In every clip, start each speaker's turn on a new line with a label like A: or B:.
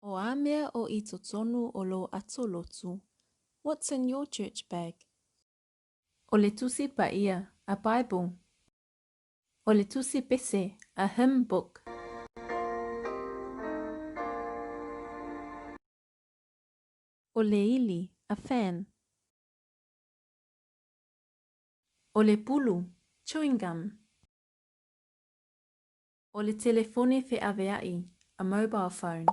A: O a mea o i totonu o lou ato lotu? What's in your church bag? O le Tusi Paia, a Bible. O le Tusi Pese, a hymn book. O le ili, a fan. O le pulu, chewing gum. O le telefoni feaveaʻi, a mobile phone.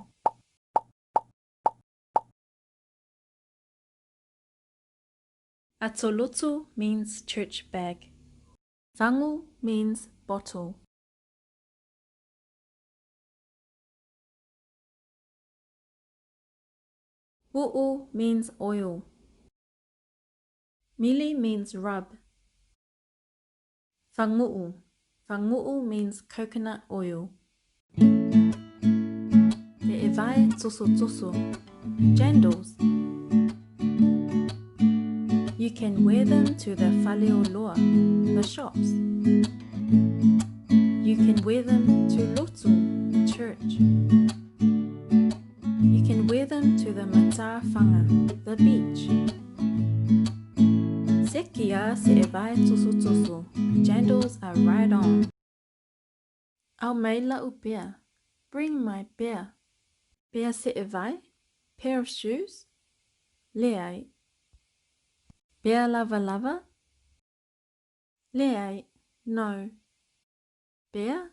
A: Atolotu means church bag. Fagu means bottle. U'u means oil. Mili means rub. Fagu'u. Fagu'u means coconut oil. Te evae tosotoso. Jandals. You can wear them to the faleoloa, the shops. You can wear them to lotu, church. You can wear them to the matawhanga, the beach. Sekia se evae tosotoso. Jandals are right on. Au mai la'u pea. Bring my pea. Pea se'evae? Pair of shoes? Leai. Pea lavalava? Leai, no. Pea?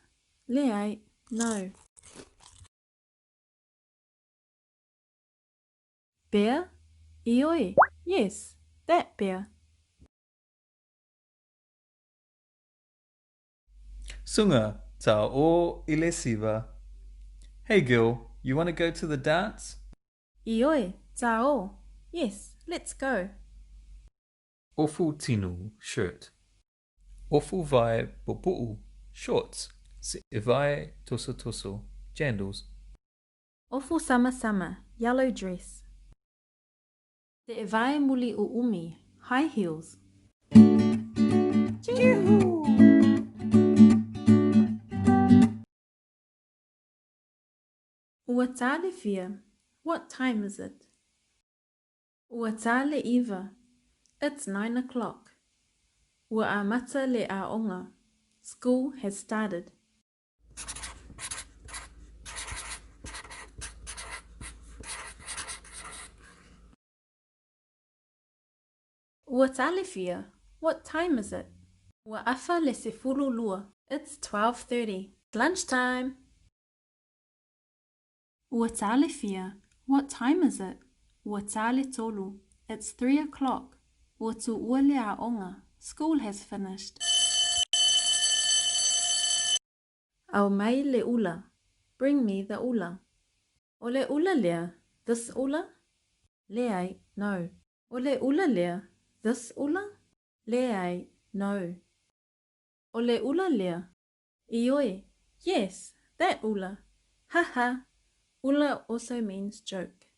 A: Leai, no. Pea? Ioe, yes, that pea.
B: Sunga, ta o i le siva. Hey girl, you wanna go to the dance?
A: Ioe, ta o, yes, let's go.
B: Ofu tinu, shirt. Ofu vae pupu'u, shorts. Se'evae tosotoso, jandals.
A: Ofu samasama, yellow dress. Se'evae muli u'umi, high heels. Juhu! Ua tā le fia, what time is it? Ua tā le iva, it's nine o'clock. Ua āmata le āonga, school has started. Ua tā le fia, what time is it? Ua afa le sefulu lua, it's 12:30. Lunchtime! Ua tā le fia, what time is it? Ua tā le tolu, it's 3 o'clock. Ua tuua le aoga, school has finished. Au mai le ula, bring me the ula. O le ula lea, this ula? Leai, no. O le ula lea, this ula? Leai, no. O le ula lea? Ioe, yes, that ula. Ha ha! Ula also means joke.